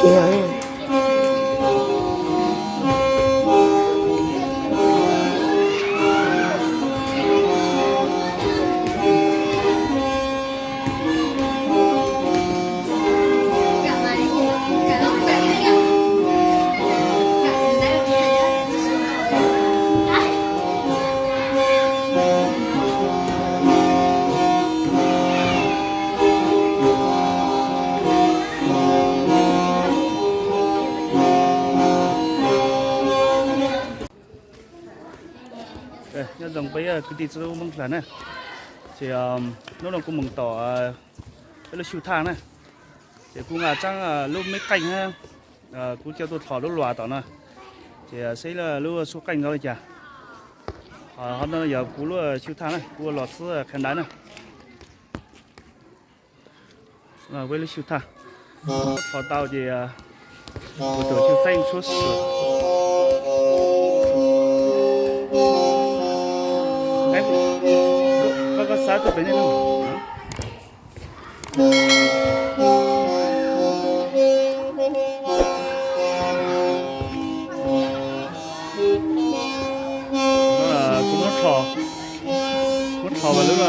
kiag. Nyob zoo peb kwv tij txhua tus Hmoob Hla na. Ces hnub no kuv mus tom peb lub xyuj thaj na. Ces kuv nqa tsaab lub meb qeej na, kuv coj tuaj dlhos lub luas tom no. Ces seb lub xyuj qeej zoo li cas. Ho no yog kuv lub xyuj thaj na, kuv ua los xwb qhia ntawv na. Peb lub xyuj thaj, dlhos tau ces kuv tus xyuj xeeb tshuab sim. Koj, koj xav tuaj pem nej no. Kuv muab, muab dlhos vào lub,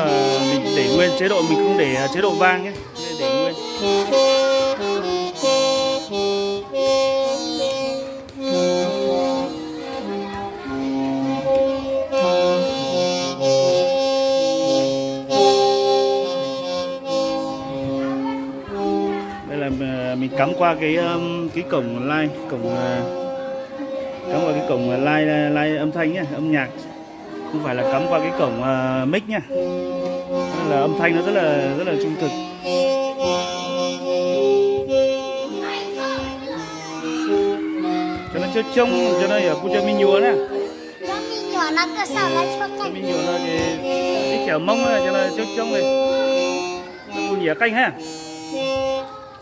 mình để nguyên chế độ, mình không để chế độ vang nhé. Để nguyên. Đây là, ờ, mình cắm qua cái, ưm, cái cổng line, cổng, ờ, cắm qua cái cổng line, line âm thanh nhé, âm nhạc. Không phải là cắm qua cái cổng, ờ, mic nhé. Nên là âm thanh nó rất là, rất là trung thực. Cho nó coob coob, cho nó giờ kuv cov me nyuam na. Cov me nyuam no tuaj saib lawv tshuab qeej. Cov me nyuam no ces ib cham Hmoob na, cho nó coob coob li. Kuv nyiam qeej ha.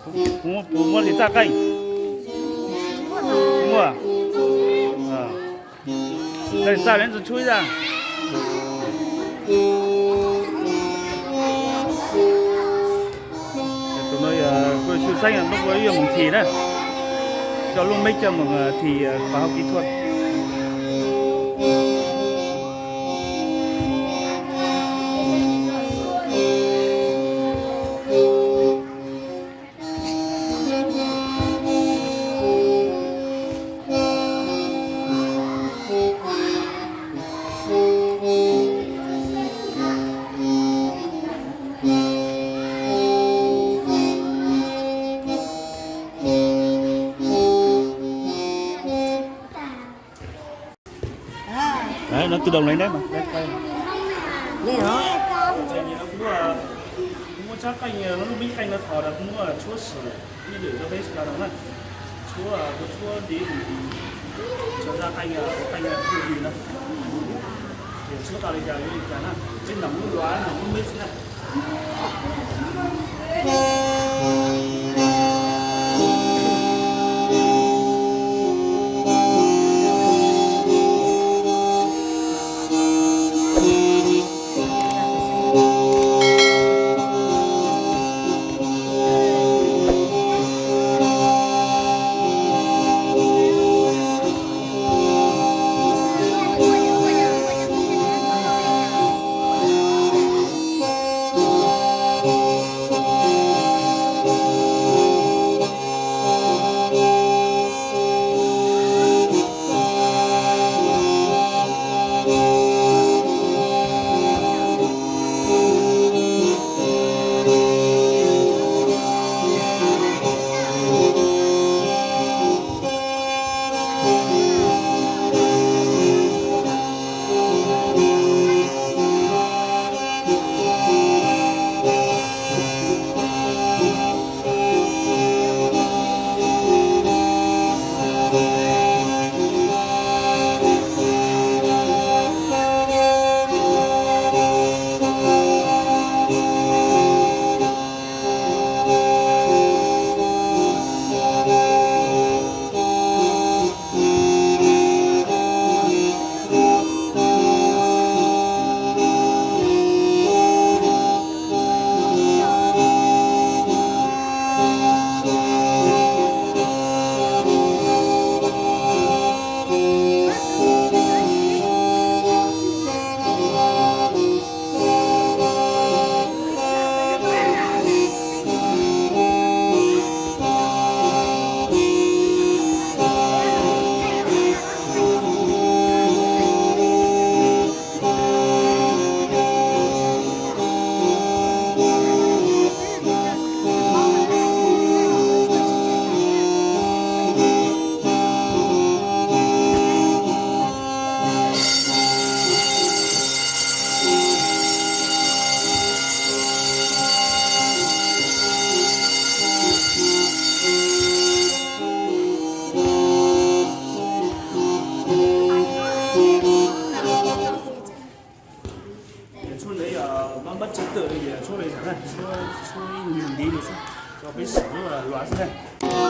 Kuv, kuv muaj li txaj qeej. Muaj. Txaj lawv txhua txhua ib zaj. Tus no yog kuv xyuj xeeb, hnub kuv yuav mus thim na, coj lub mic coj mus thim khóa học kỹ thuật. Đấy, nó tự động lấy nét mà. Đây, đây. Đây hả? Đây, nhìn nó cũng, ờ, cũng có chắc canh, ờ, nó lúc mít canh nó thò là cũng, ờ, chúa sửa, như để cho bếp là nó này. Chúa, ờ, có chúa đi thì cho ra canh, ờ, có canh, ờ, cái gì đó. Để chúa tạo đi giờ như thế nào. Trên nằm lúc đó, nằm lúc mít thế này. Peb siv lub luas xwb na.